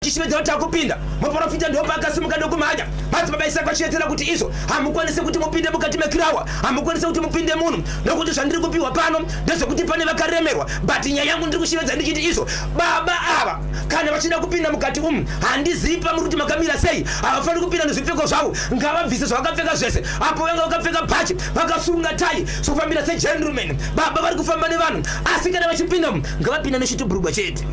Chishevedzera kuti takupinda. Muporofita ndopaakasimuka ndokumhanya. Madzibaba Isaka vachishevedzera kuti izvo hamukwanise kuti mupinde mukati mekirawa, hamukwanise kuti mupinde munhu nokuti zvandiri kupiwa pano ndezvekuti pane vakaremerwa. But nyaya yangu ndiri kushevedza ndichiti izvo baba ava kana vachida kupinda mukati umu handizivi pamuri kuti makamira sei, havafaniri kupinda nezvipfeko zvavo, ngavabvise zvavakapfeka zvese. Apo vanga vakapfeka bhachi vakasunga tai sokufambira segentleman, baba vari kufamba nevanhu, asi kana vachipinda umu ngavapinda neshitubhurugwa chete.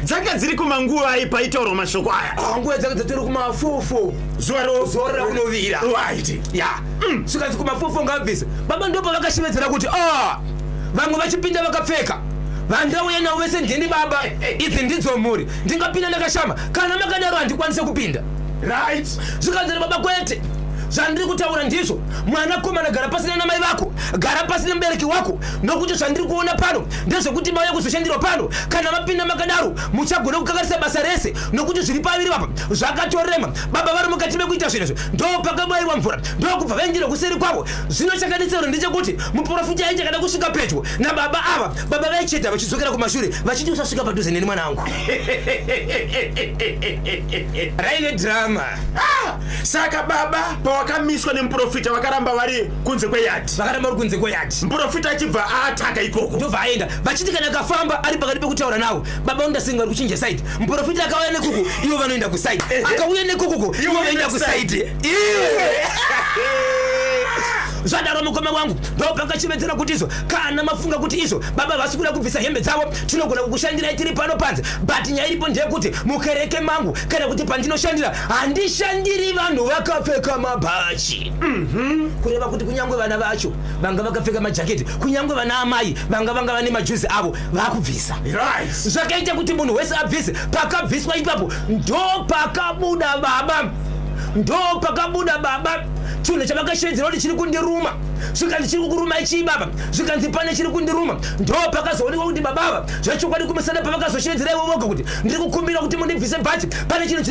Dzanga dziri kumanguvai paitaurwa mashoko aya? Ah, nguva dzanga dzatori kumafofo. Zuva ro zuva rakunovira. Right. Ya. Zvikanzi kumafofo ngabvise. Baba ndipo vakashevedzera kuti ah, vamwe vachipinda vakapfeka. Vandauya navo vese ndini baba. Idzi ndidzo mhuri. Ndingapinda ndakashama. Kana makadaro handikwanise kupinda. Right. Zvikanzi baba kwete. Zvandiri kutaura ndizvo. Mwanakomana gara pasina namai vako. Gara pasi nemubereki wako nokuti zvandiri kuona pano ndezvekuti mauya kuzoshandirwa pano. Kana mapinda makadaro muchagona kukanganisa basa rese nokuti zviri paviri vapa zvakatorema. Baba vari mukati mekuita zvinhu izvi ndopakabaiwa mvura ndokubva vaendera kuseri kwavo. Zvino chakanditsaura ndechekuti muprofita aiti akada kusvika pedyo nababa ava, baba vaicheta vachidzokera kumashure vachiti usasvika padhuze neni mwanangu. Raive drama. Ah, saka baba pawakamiswa nemuprofita vakaramba vari kunze kweyadhi, vakaramba vari kunze kweyadhi, muprofita achibva aataka ikoko, ndobva aenda vachiti kana akafamba ari pakati pekutaura navo, baba vanoda singa vari kuchinja side. Muprofita akauya nekuku, ivo vanoenda kuside, akauya nekukuku, ivo vanoenda kuside. Iwe zvadaro mukoma wangu ndopakachivedzera kuti izvo kana mafunga kuti izvo baba vasi kuda kubvisa hembe dzavo tinogona kukushandirai tiri pano panze, but nyaya iripo ndeyekuti mukereke mangu kana kuti pandinoshandira handishandiri vanhu vakapfeka mabhachi. Kureva kuti kunyange vana vacho vanga vakapfeka majaketi, kunyange vana amai vanga vane majuzi avo vakubvisa. Right. Zvakaita kuti munhu wese abvise. Pakabviswa ipapo ndo pakabuda baba, ndo pakabuda baba chinhu chavakashevedzera kuti chiri kundiruma. Zvikanzi chiri kukurumai chii baba? Zvikanzi pane chiri kundiruma. Ndo pakazoonekwa kuti baba ava zvechokwadi kumusana pavakazoshevedzera ivo voga kuti ndiri kukumbira kuti mundibvise bhachi, pane chinhu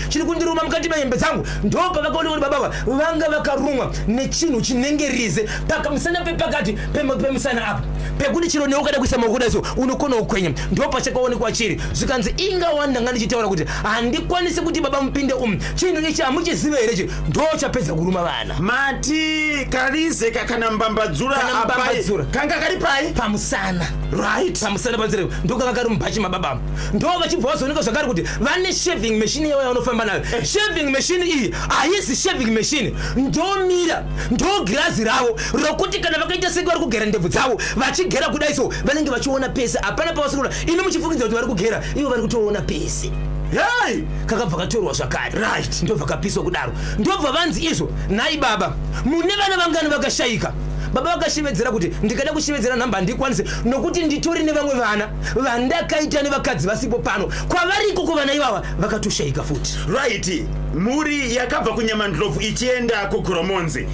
chiri kundiruma mukati mehembe dzangu. Ndo pavakaonekwa kuti baba ava vanga vakarumwa nechinhu chinenge rize pakamusana pepakati pemusana apa, pekuti chiro newe ukada kuisa maoko kudai so unokona kukwenya. Ndo pachakaonekwa chiri. Zvikanzi inga wani ndanga ndichitaura kuti handikwanisi kuti baba mupinde umu, chinhu ichi hamuchizive here? Chi ndo chapedza kuruma vana. Mati karize kana mbambadzura, Kana apai- mbambadzura. Kanga kari pai? Pamusana. Right. Pamusana panzira ndokanga kari mubhachi mababa. Ndo vachibva vazooneka zvakare kuti vane shaving machine yavo yavanofamba nayo. Shaving machine iyi haisi shaving machine, ndomira ndo girazi ravo rokuti kana vakaita senge vari kugera ndebvu dzavo vachigera kudai so vanenge vachiona pese, hapana pavasiri kuona. Imi muchifungidza kuti vari kugera, ivo vari kutoona pese. Hey! Kakabva katorwa zvakare. Right. Ndobva kapiswa kudaro. Ndobva vanzi izvo nhai baba mune vana vangani vakashayika? Baba vakashevedzera kuti ndikada kushevedzera nhamba handikwanise nokuti nditori nevamwe vana vandakaita nevakadzi vasipo pano. Kwavari ikoko vana ivava vakatoshayika futi. Right. Mhuri yakabva kuNyamandlovu ichienda kuGoromonzi.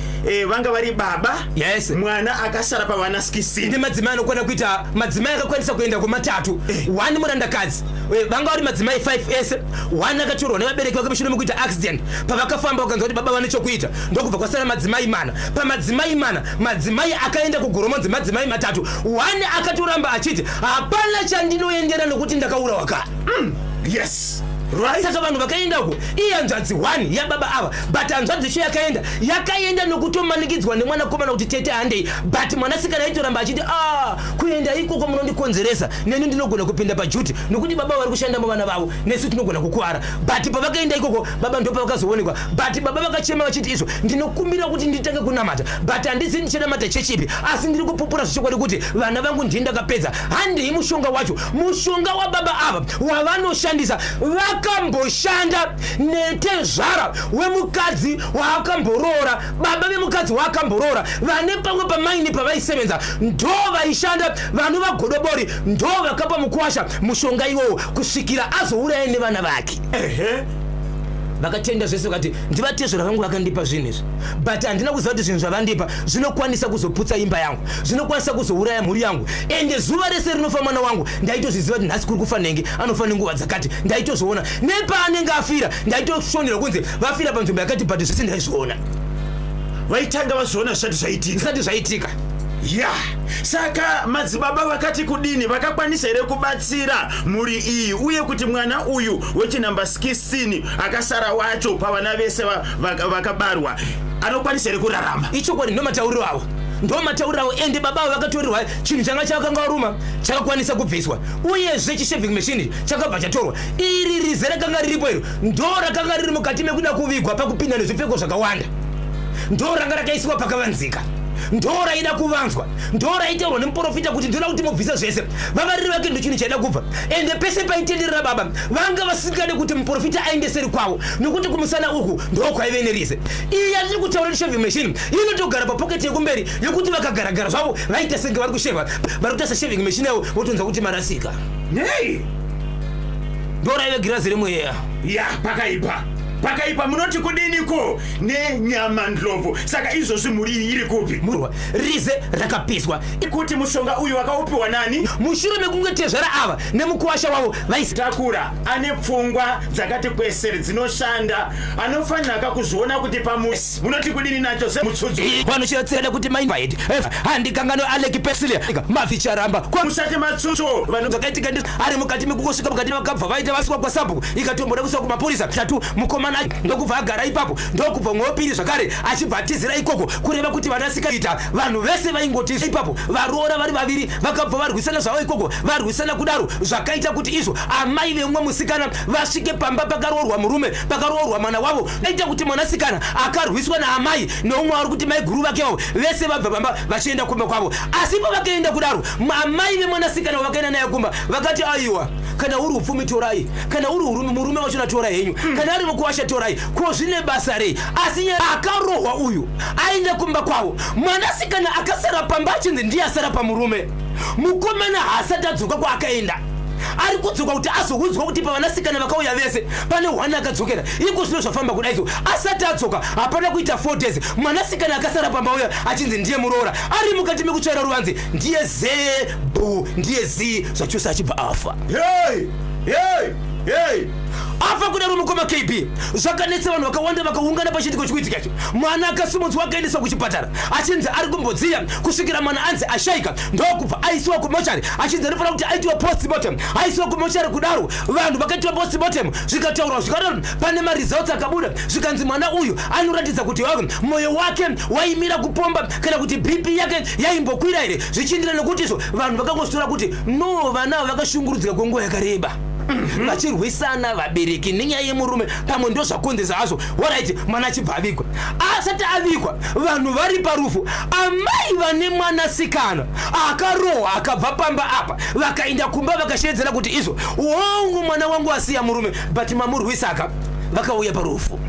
Vanga vari baba. Yes. Mwana akasara pavana 16. Nemadzimai anokwana kuita madzimai akakwanisa kuenda kumatatu. One murandakadzi. Vanga vari madzimai 5 ese. One akatorwa nevabereki vake mushure mekuita accident. Pavakafamba vakanzwa kuti baba vane chokuita, ndokubva kwasara madzimai mana. Pamadzimai mana, madzimai akaenda kuGoromonzi madzimai matatu. One akatoramba achiti hapana chandinoendera nokuti ndakaurawa kare. Yes. Right. Saka vanhu vakaenda uko, iye hanzvadzi 1 yababa ava, but hanzvadzi yacho yakaenda nokutomanikidzwa nemwanakomana kuti tete handei, but mwanasikana aitoramba achiti ah, kuenda ikoko munondikonzeresa, neni ndinogona kupinda pajuti nokuti baba vari kushanda muvana vavo, nesu tinogona kukuvara. But pavakaenda ikoko baba ndo pavakazoonekwa, but baba vakachema vachiti izvo ndinokumbira kuti nditange kunamata, but handisi ndichanamata chechipi, asi ndiri kupupura zvechokwadi kuti vana vangu ndini ndakapedza. Handei mushonga wacho, mushonga wababa ava wavanoshandisa, vakamboshanda netezvara wemukadzi waakamboroora, baba vemukadzi waakamboroora, vane pamwe pamaini pavaisevenza, ndo vaishanda vanhu vagodobori, ndo vakapa mukwasha mushonga iwowo kusvikira azouraya nevana vake. Ehe. Vakatenda zvese vakati ndivatezvara vangu vakandipa zvinhu izvi, but handina kuziva kuti zvinhu zvavandipa zvinokwanisa kuzoputsa imba yangu, zvinokwanisa kuzouraya mhuri yangu. Ende zuva rese rinofa mwana wangu ndaitozviziva kuti nhasi kuri kufa nenge anofa nenguva dzakati, ndaitozviona nepaanenge afira, ndaitoshonera kunzi vafira panzvimbo yakati, but zvese ndaizviona. Vaitanga vazviona zvisati zvaitika. Zvisati zvaitika. Ya, saka madzibaba vakati kudini? Vakakwanisa here kubatsira mhuri iyi, uye kuti mwana uyu wechinamba 16 akasara wacho pavana vese vakabarwa anokwanisa here kurarama? Ichokwadi, ndo matauriro avo, ndo matauriro avo. Ende baba avo vakatorerwa chinhu changa chakanga varuma, chakakwanisa kubviswa, uyezve chishaving machine chakabva chatorwa. Iri rize rakanga riripo iro ndo rakanga riri mukati mekuda kuvigwa pakupinda nezvipfeko zvakawanda, ndo ranga rakaiswa pakavanzika, ndo raida kuvanzwa, ndo raitaurwa nemuprofita kuti ndoda kuti mubvise zvese. Vavariri vake ndo chinhu chaida kubva. Ende pese paitenderera baba vanga vasingade kuti muprofita aende seri kwavo, nokuti kumusana uku ndo kwaive nerize. Iyi yatiri kutaura neshaving machine inotogara papoketi yekumberi, yekuti vakagaragara zvavo vaita senge vari kusheva, vari kutarisa shaving machine yavo, votonzwa kuti marasika. Nei? Ndo raive girazi remweya. Ya, pakaipa, pakaipa. Munoti kudiniko nenyama ndlovu? Saka izvozvi mhuri iyi iri kupi? Murwa rize rakapiswa. Kuti mushonga uyu wakaupiwa nani? Mushure mekunge tezvara ava nemukuwasha wavo vaisi Takura ane pfungwa dzakati kwesere dzinoshanda, anofanira kuzviona kuti pamusi. Munoti kudini nacho semutsudzu? Vanochiratsirada kuti mainvaid handikangano Aleki Pesilia mavicharamba. Musati matsutsu vanhu zvakaitika ndi ari mukati mekungosvika mukati, vakabva vaita vaswa kwasabhuku, ikatomboda kuiswa kumapurisa tatu. Mukomana ndokubva agara ipapo, ndokubva mwewepiri zvakare achibva atizira ikoko, kureva kuti vanasikaita vanhu vese vaingoti ipapo. Varoora vari vaviri vakabva varwisana zvavo ikoko. Varwisana kudaro, zvakaita kuti izvo amai vemumwe musikana vasvike pamba pakaroorwa murume, pakaroorwa mwana wavo. Aita kuti mwanasikana akarwiswa naamai neumwe vari kuti mai guru vake vavo, vese vabva pamba vachienda kumba kwavo. Asi pavakaenda kudaro, amai vemwanasikana vakaenda naye kumba vakati, "Aiwa, kana uri upfumi torai, kana uri urume murume wachona torai henyu, kana ari mukuwasha torai, ko zvine basa rei?" Asi akarohwa uyu aenda kumba kwavo, mwanasikana akasara pamba achinzi ndiye asara pamurume. Mukomana haasati adzoka kwaakaenda, ari kudzoka kuti azoudzwa kuti pavanasikana vakauya vese pane hwana akadzokera. Iko zvino zvafamba kudaiso, asati adzoka, hapana kuita 4 days, mwanasikana akasara pamba uya achinzi ndiye muroora, ari mukati mekutsvaira ruvanze, ndiye zee bu, ndiye zii zvachose, achibva afa. Hey, hey, hey! Afa kudaro, mukoma KB, zvakanetsa vanhu vakawanda vakaungana pachiitiko chikuitika icho. Mwana akasimudzwa akaendeswa kuchipatara achinzi ari kumbodziya, kusvikira mwana anzi ashayika, ndokubva aisiwa kumochari achinzi anofanira kuti aitiwa postmortem. Aisiwa kumochari kudaro, vanhu vakaitiwa postmortem, zvikataurwa zvikadaro, pane maresults akabuda, zvikanzi mwana uyu anoratidza kuti wake mwoyo wake waimira kupomba, kana kuti BP yake yaimbokwira here, zvichienderana nekuti izvo vanhu vakangozvitora kuti no, vana ava vakashungurudzika kwenguva yakareba vachirwisana vabereki nenyaya yemurume, pamwe ndo zvakonzesa hazvo. Alright, mwana achibva avigwa. Asati avigwa, vanhu vari parufu, amai vane mwanasikana akarohwa akabva pamba apa vakaenda kumba, vakashevedzera kuti izvo, "Hongu, mwana wangu asiya murume, but mamurwisaka." Vakauya parufu.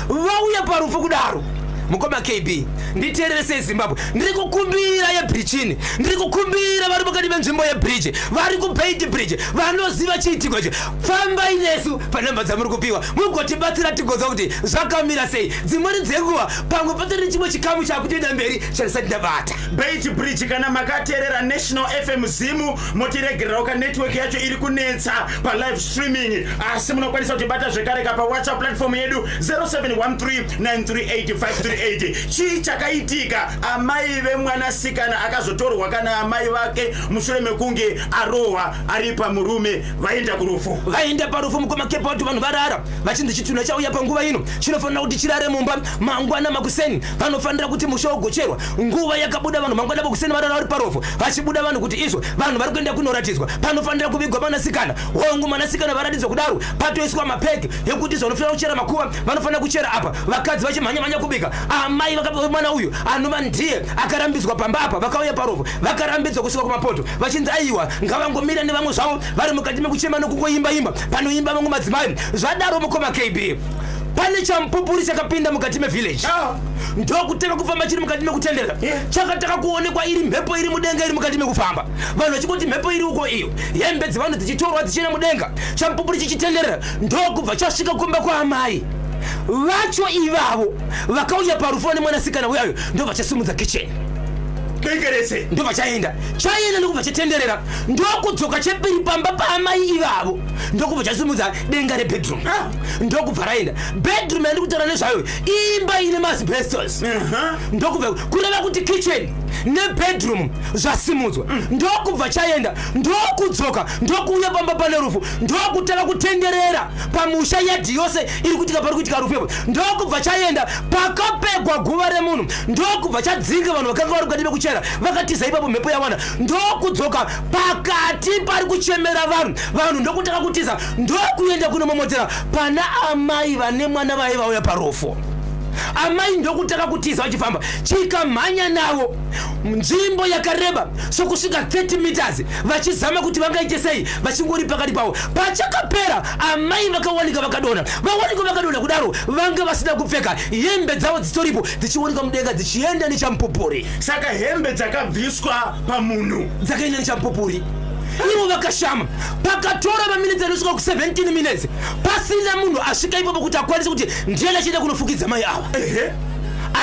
Vauya parufu kudaro, mukoma KB, nditeerere Zimbabwe, ndiri kukumbira yebridgini, ndiri kukumbira vari mukati menzvimbo yebridge, vari kuBeitbridge, vanoziva chiitiko icho, fambai nesu panhamba dzamuri kupiwa, mugotibatsira tigoziva kuti zvakamira sei. Dzimweni dzenguva pamwe patori chimwe chikamu chakutoenda mberi chandisati ndabata. Beitbridge, kana makateerera National FM Zimu, motiregererawo kanetwork yacho iri kunetsa palive streaming, asi munokwanisa kutibata zvekare ka paWhatsApp platform yedu 0713938538. Chii chakaitika? Amai vemwanasikana akazotorwa kana amai vake mushure mekunge arohwa ari pamurume vaenda kurufu. Vaenda parufu, mukoma Kepa, kuti vanhu varara vachinzi chitunha chauya panguva ino chinofanira kuti chirare mumba. Mangwana makuseni vanofanira kuti musha ugocherwa. Nguva yakabuda vanhu mangwana makuseni, varara vari parufu, vachibuda vanhu kuti izvo vanhu vari kuenda kunoratidzwa panofanira kuvigwa mwanasikana. Hongu, mwanasikana varatidzwa kudaro, patoiswa mapegi ekuti izvo vanofanira kuchera makuva, vanofanira kuchera apa, vakadzi vachimhanya-mhanya kubika. Amai mwana uyu anova ndiye akarambidzwa pamba apa vakauya parufu, vakarambidzwa kusvika kumapoto, vachinzi aiwa, ngavangomira nevamwe zvavo vari mukati mekuchema nokungoimba-imba panoimba vamwe madzimai. Zvadaro, mukoma KB, pane chamupupuri chakapinda mukati mevillage, ndokutanga kufamba chiri mukati mekutenderera. Chakatanga kuonekwa iri mhepo iri mudenga, iri mukati mekufamba, vanhu vachingoti mhepo iri uko iyo, hembe dzevanhu dzichitorwa dzichienda mudenga, chamupupuri chichitenderera, ndokubva chasvika kumba kwaamai vacho ivavo vakauya parufu nemwanasikana uyayo, ndobva chasimudza kicheni. Denga rese. Ndobva chaenda, chaenda, ndokubva chatenderera, ndokudzoka chepiri pamba paamai ivavo, ndokubva chasimudza denga rebedroom, ndokubva raenda. Bedroom yandiri kutaura nezvayo imba ine maasbestos. Ndokubva, kureva kuti kitchen nebedroom zvasimudzwa. Ndokubva chaenda, ndokudzoka, ndokuuya pamba pane rufu, ndokutanga kutenderera pamusha, yadhi yose iri kuitika pari kuitika rufu ipo. Ndokubva chaenda pakapegwa guva remunhu, ndokubva chadzinga vanhu vakanga vari mukati mekuchera, vakatiza ipapo mhepo yawana. Ndokudzoka pakati pari kuchemera vanhu, vanhu ndokutanga kutiza, ndokuenda kunomomotera pana amai vane mwana vaiva vauya parufu. Amai ndokutanga kutiza vachifamba, chikamhanya navo nzvimbo yakareba sokusvika 30 meters, vachizama kuti vangaite sei, vachingori pakati pavo. Pachakapera, amai vakawanika vakadonha. Vawanikwa vakadonha kudaro, vanga vasina kupfeka, hembe dzavo dzitoripo dzichioneka mudenga dzichienda nechamupupuri. Saka hembe dzakabviswa pamunhu? Dzakaenda nechamupupuri, ivo vakashama. Pakatora maminitsi anosvika ku17 minutes pasina munhu asvika ipapo kuti akwanise kuti ndiani achienda kunofukidza mai ava.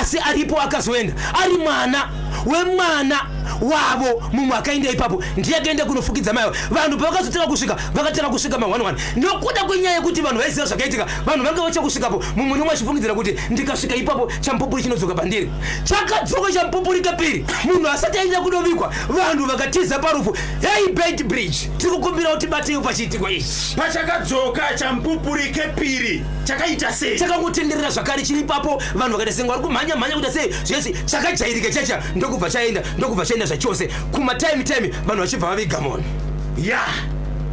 Asi aripo akazoenda, ari mwana wemwana wavo mumwe akaenda ipapo, ndiye akaenda kunofukidza mai ava. Vanhu pavakazotanga kusvika, vakatanga kusvika ma11 nokuda kwenyaya yekuti vanhu vaiziva zvakaitika. Vanhu vanga vacha kusvikapo, mumwe nomwe achifungidzira kuti ndikasvika ipapo chamupupuri chinodzoka pandiri. Chakadzoka chamupupuri kepiri munhu asati aenda kunovikwa. Vanhu vakatiza parufu. Hei, Beitbridge, tiri kukumbira kuti bateiwo pachiitiko ichi. Pachakadzoka chamupupuri kepiri, chakaita sei? Chakangotenderera zvakare chiri ipapo. Vanhu vakaita senge vari kumhanya mhanya, kuita sei zvese, chakajairika chacha. Ndokubva chaenda, ndokubva chaenda zvachose. Kumatime time vanhu vachibva vaviga munhu. Ya,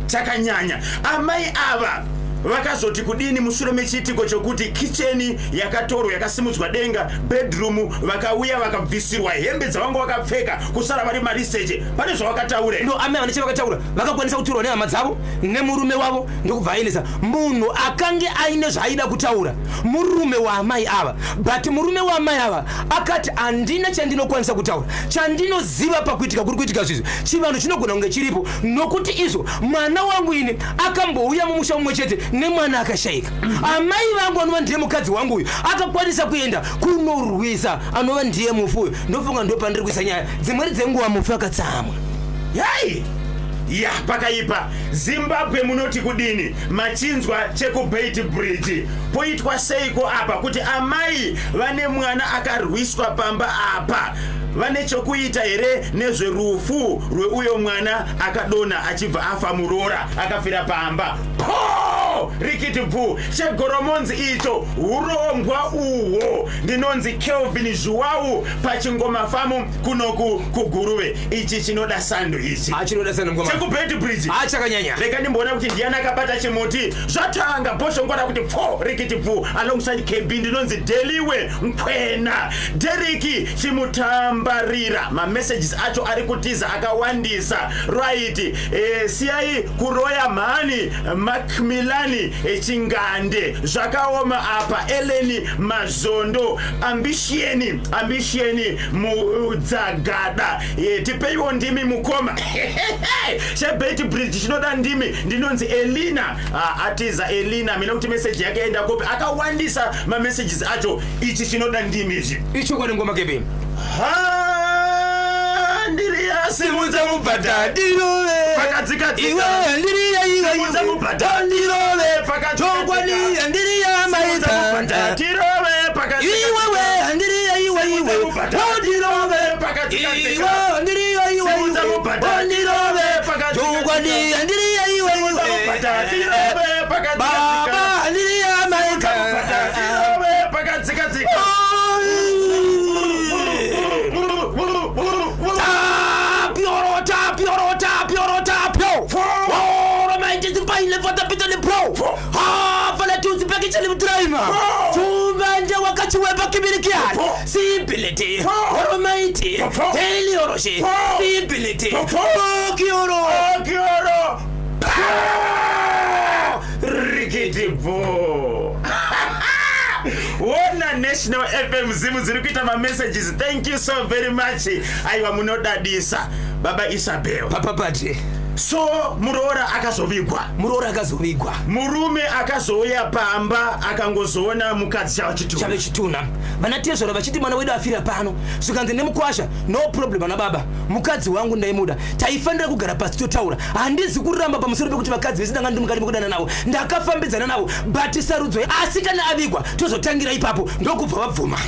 chakanyanya. Amai ava vakazoti kudini mushure mechiitiko chokuti kicheni yakatorwa, yakasimudzwa denga, bedroom vakauya vakabvisirwa hembe dzavanga vakapfeka, kusara vari mariseche? Pane zvavakataura here? No, amai vane chavakataura. Vakakwanisa kuturwa nehama dzavo nemurume wavo, ndokubva aendesa munhu akange aine zvaaida kutaura, murume waamai ava. But murume waamai ava akati, "Handina chandinokwanisa kutaura. Chandinoziva pakuitika kuri kuitika zvizvi, chivanhu chinogona kunge chiripo, nokuti izvo mwana wangu ini akambouya mumusha mumwe chete nemwana akashayika. Amai vangu, anova ndiye mukadzi wangu uyu, akakwanisa kuenda kunorwisa anova ndiye mufu uyu. Ndofunga ndo pandiri kuisa nyaya. Dzimweni dzenguva mufu akatsamwa." Yai ya, pakaipa. Zimbabwe, munoti kudini machinzwa chekuBeitbridge? Poitwa seiko apa kuti amai vane mwana akarwiswa pamba apa vane chokuita here nezverufu rweuyo mwana akadonha achibva afa, muroora akafira pamba po rikiti bvu? Chegoromonzi icho, urombwa uhwo. Ndinonzi Kelvin Zhuwau pachingoma famu kunoku kuGuruve. Ichi chinoda sando ichi. Achinoda sando, mukoma. ChekuBeitbridge. Achakanyanya. Rega ndimboona kuti ndiani akabata chimuti. Zvatanga bhoshongora kuti pfo rikiti bvu alongside KB. Ndinonzi Deliwe Nkwena Deriki Chimutambarira. Mamessages acho ari kutiza akawandisa. Right, siyai kuroya mhani. Macmilani Chingande, zvakaoma apa. Eleni Mazondo, Ambitioni, Ambitioni Mudzagada, tipeiwo ndimi mukoma. CheBeitbridge chinoda ndimi. Ndinonzi Elina. Ah, atiza Elina, mina kuti meseji yake yaenda kopi. Akawandisa mamessages acho. Ichi chinoda ndimi ichi. Ichokwadi, ngoma kepi. Handiriya, simudza mubhadha ndirove. Pakadzikadzika. Iwe handiriya, iwe. Simudza mubhadha. Ndirove. Pakadzikadzika. Chokwadi handiriya. Simudza mubhadha maita tirove pakadzikadzika. Iwewe handiriya, iwe, iwe. Mubhadha. Ndirove. Pakadzikadzika. Iwe handiriya, iwe. Simudza Iwe mubhadha. ndirove. Pakadzikadzika. Chokwadi handiriya, iwe, iwe. Mubhadha tirove pakadzikadzika. Baba handiriya maika. Mubhadha tirove pakadzikadzika. Tapioro, tapioro, tapioro, tapio. Oro maitisipaile fatapita pro. Hafala tuzipakichali mtraima. Tumanje wakachiwepa kibirikiani. Simbility. Oro maiti. Telioroshi. Simbility. Okioro. Okioro. Rikiti bvo. Wona National FM zimu dziri kuita mamessages. Thank you so very much. Aiwa, munodadisa, baba Isabel. Papa Pati. So muroora akazovigwa. Muroora akazovigwa. Murume akazouya pamba akangozoona mukadzi chava chitunha. Chave chitunha. Vanatezvara vachiti mwana wedu afira pano. Zvikanzi nemukwasha, no problem ana baba, mukadzi wangu ndaimuda, taifanira kugara pasi totaura. Handizi kuramba pamusoro pekuti vakadzi vese ndanga ndiri mukati mekudana navo, ndakafambidzana navo, but sarudzo, asi kana avigwa tozotangira ipapo. Ndokubva vabvuma.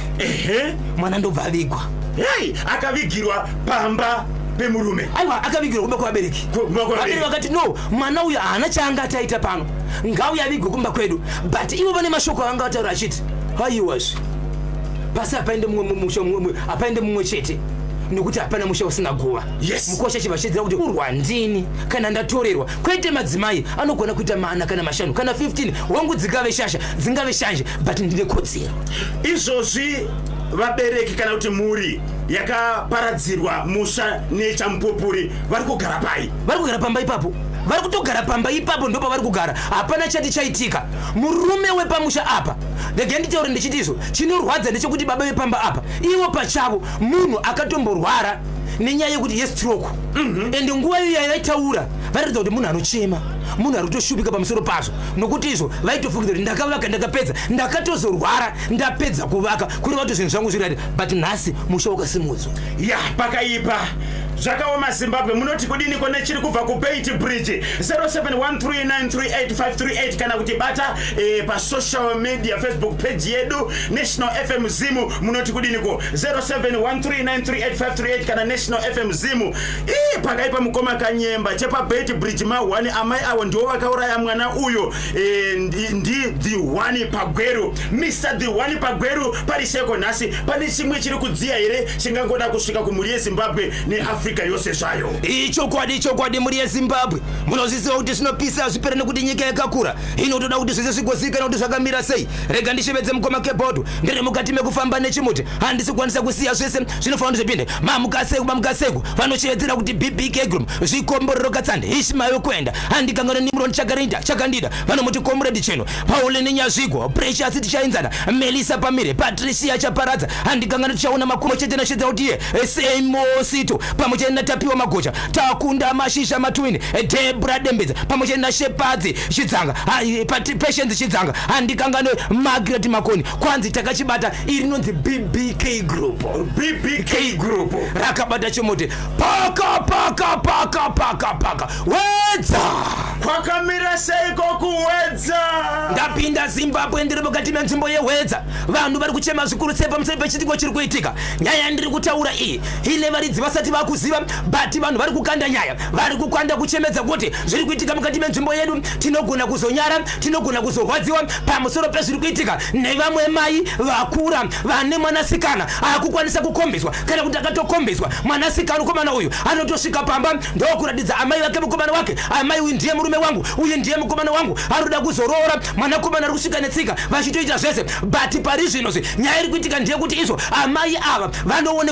Mwana ndobva avigwa. Hei, akavigirwa pamba pemurume? Aiwa, akavigirwa kumba kwavabereki. Kumba kwavabereki. Vabereki vakati no, mwana uyu haana chaanga ataita pano, ngauye avigwe kumba kwedu. But ivo vane mashoko avanga vataura achiti aiwazve pasi hapaende mumwe musha, hapaende mumwe chete, nekuti hapana musha usina guva. Mukosha chivashedzera kuti urwa ndini kana ndatorerwa, kwete madzimai anogona kuita mana kana mashanu kana 15, wangu dzingave shasha, dzingave shanje, but ndine kodzero. Izvozvi vabereki kana kuti mhuri yakaparadzirwa musha nechamupupuri vari kugara pai? Vari kugara pamba ipapo, vari kutogara pamba ipapo, ndo pavari kugara. Hapana chati chaitika. Murume wepamusha apa, regai nditaure ndichiti izvo chinorwadza ndechekuti baba vepamba apa ivo pachavo munhu akatomborwara nenyaya yekuti yestroke. Ende nguva iyo yavaitaura vairatidza kuti munhu anochema, munhu ari kutoshupika pamusoro pazvo, nokuti izvo vaitofungidzira kuti ndakavaka ndakapedza, ndakatozorwara ndapedza kuvaka, kureva kuti zvinhu zvangu zviri right. But nhasi musha wakasimudzwa. Ya, pakaipa, zvakaoma. Zimbabwe, munoti kudini kone chiri kubva kuBeitbridge? 0713938538 kana kuti bata pasocial media, Facebook page yedu National FM Zimu. Munoti kudiniko? 0713938538 kana National FM Zimu. Ii, pakaipa mukoma Kanyemba. ChepaBeitbridge ma1, amai avo ndivo vakauraya mwana uyo. Ndi the one paGweru, Mr the one paGweru. Pariseko nhasi pane chimwe chiri kudziya here chingangoda kusvika kumhuri yeZimbabwe neAfrica yose zvayo? Ichokwadi, chokwadi. Mhuri yeZimbabwe, munozviziva kuti zvinopisa hazvipere nekuti nyika yakakura, inotoda kuti zvese zvigozikana kuti zvakamira sei. Rega ndishevedze mukoma Kebhodho. Ndiri mukati mekufamba nechimuti, handisi kukwanisa kusiya zvese zvinofanira kuti zvipinde. Mamukaseko, mamukaseko. Vanoshevedzera kuti BBK Group, zvikomborero Katsande, Ishmael Kwenda, handikangano Nimron Chakarinda Chakandida, vanomuti Comrade Cheno, Pauline Nyazvigo, Precious Tichaenzana, Melisa Pamire, Patricia Chaparadza, handikangano tichaona makumo chete nashedzera kuti iye Semosito, pamwe chete naTapiwa Magocha, Takunda Mashisha Matwini, Debra Dembedza, pamwe chete naShepadzi Chidzanga, Patience Chidzanga, handikangano Margaret Makoni. Kwanzi takachibata, iri rinonzi BBK Group. BBK Group. Rakabata chimuti paka paka paka paka paka. Wedza. Kwakamira seiko kuWedza? Ndapinda Zimbabwe, ndiri mukati menzvimbo yeHwedza. Vanhu vari kuchema zvikuru sei pamusoro pechitiko chiri kuitika. Nyaya yandiri kutaura iyi ine varidzi vasati vakuziva, but vanhu vari kukanda nyaya, vari kukanda kuchemedza kuti zviri kuitika mukati menzvimbo yedu, tinogona kuzonyara, tinogona kuzorwadziwa pamusoro pezviri kuitika nevamwe mai vakura vane mwanasikana akukwanisa kukombeswa kana kuti akatokombeswa mwanasikana. Mukomana uyu anotosvika pamba ndokuratidza amai vake mukomana wake: "Amai, uyu ndiye murume wangu, uyu ndiye mukomana wangu arikuda kuzoroora." Mwanakomana ari kusvika netsika, vachitoita zvese, but pari zvinozvi nyaya iri kuitika ndeyekuti izvo amai ava vanoonekwa.